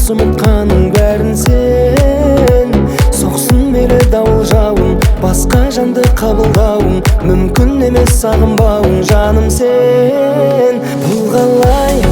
емес ұмытқаның бәрін сен. Соқсын мейлі дауыл, жауын, басқа жанды қабылдауың мүмкін емес, сағынбауың, жаным, сен. Бұл қалай,